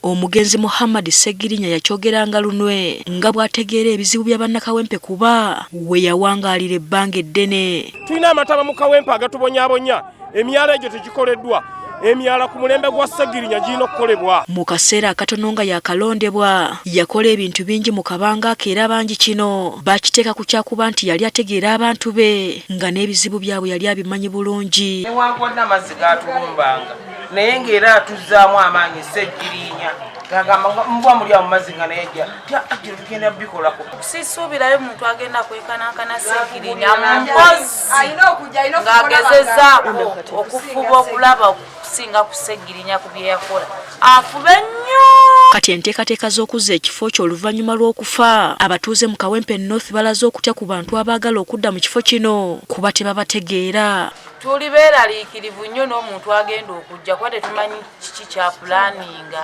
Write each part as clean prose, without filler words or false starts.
Omugenzi Muhammad Ssegirinya yakyogeranga lunwe nga bw'ategeera ebizibu bya bannakawempe kuba we yawangaalira ebbanga eddene. Tulina amataba mu Kawempe agatubonyabonya, emyala egyo tegikoleddwa. Emyala ku mulembe gwa Ssegirinya girina okukolebwa. Mu kaseera akatono nga yaakalondebwa, yakola ebintu bingi mu kabanga ako era bangi kino bakiteeka ku kyakuba nti yali ategeera abantu be nga n'ebizibu byabwe yali abimanyi bulungi. Newankubadde amazzi gaatulumbanga naye ng'era atuzzaamu amaanyi Ssegirinya gagamba mbwa muli awo mumazzi nga naye ajja tugenda bikolako. Sisuubirayo muntu agenda kwekanankana Ssegirinya mpozi ng'agezezaako okufuba okulaba okusinga ku Ssegirinya ku bye yakola afube nnyo. Kati enteekateeka z'okuzza ekifo kye oluvannyuma lw'okufa, abatuuze mu Kawempe North balaze okutya ku bantu abaagala okudda mu kifo kino kuba tebabategeera. Tuli beeraliikirivu nnyo n'omuntu agenda okujja kuba tetumanyi kiki kyapulaninga,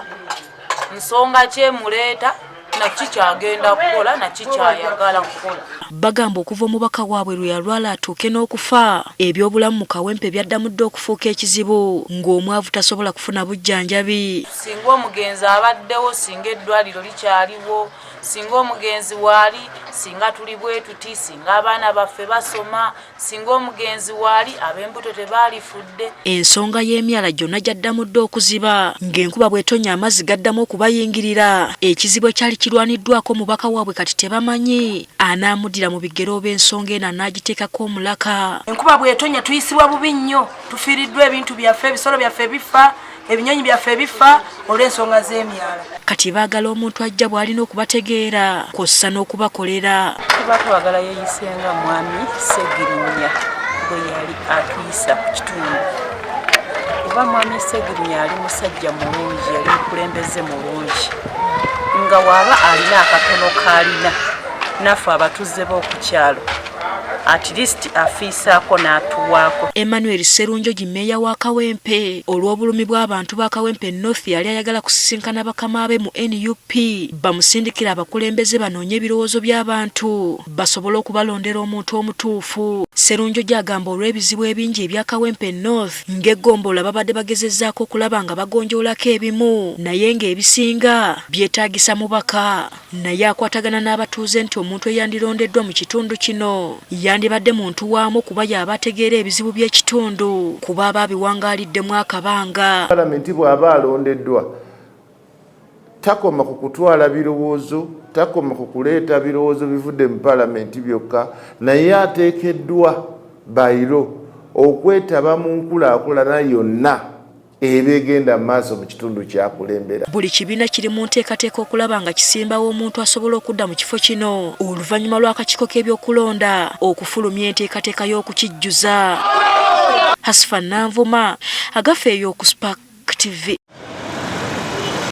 nsonga kyemuleeta naki kyagenda kukola naki kyayagala kukola. Bagamba okuva omubaka waabwe lwe yalwala atuuke n'okufa, ebyobulamu mu Kawempe byaddamu dda okufuuka ekizibu ng'omwavu tasobola kufuna bujjanjabi. Singa omugenzi abaddewo, singa eddwaliro likyaliwo, singa omugenzi waali, singa tuli bwe tuti, singa abaana baffe basoma, singa omugenzi waali, ab'embuto tebaalifudde. Ensonga y'emyala gyonna gyaddamu dda okuziba ng'enkuba bw'etonnya amazzi gaddamu okubayingirira. Ekizibu ekyali kirwaniddwako omubaka waabwe kati tebamanyi anaamuddira mu bigere oba ensonga eno anaagiteekako omulaka. Enkuba bw'etonnya tuyisibwa bubi nnyo, tufiiriddwa ebintu byaffe, ebisolo byaffe bifa, ebinyonyi byaffe bifa olw'ensonga z'emyala. Kati baagala omuntu ajja bw'alina okubategeera kw'ossa n'okubakolera. Tuba twagala yeeyise nga Mwami Ssegirinya bwe yali atuyisa ku kitundu, kuba Mwami Ssegirinya yali musajja mulungi, yali mukulembeze mulungi, nga waaba alina akatono k'alina naffe abatuuze b'oku kyalo at least afiisaako n'atuwaako. Emmanuel Sserunjogi mmeeya wa Kawempe olw'obulumi bw'abantu ba Kawempe North yali ayagala kusisinkana bakama be mu nup bamusindikire abakulembeze banoonye ebirowoozo by'abantu basobole okubalondera omuntu omutuufu. Sserunjogi agamba olw'ebizibu ebingi ebya Kawempe North ng'eggombolola babadde bagezezzaako okulaba nga bagonjoolako ebimu naye ng'ebisinga byetaagisa mubaka. Naye akwatagana n'abatuuze nti omuntu eyandirondeddwa mu kitundu kino yandibadde muntu waamu kuba y'aba ategeera ebizibu by'ekitundu kuba aba abiwangaaliddemu akabanga. Palamenti bw'aba alondeddwa takoma ku kutwala birowoozo, takoma ku kuleeta birowoozo bivudde mu palamenti byokka, naye ateekeddwa bayiro okwetaba mu nkulaakulana yonna eba egenda mu maaso mu kitundu kyakulembera. Buli kibiina kiri mu nteekateeka okulaba nga kisimbawo omuntu asobola okudda mu kifo kino oluvannyuma lw'akakiiko k'ebyokulonda okufulumya enteekateeka y'okukijjuza. Hasfa Nanvuma, Agafeeyo ku Spark TV.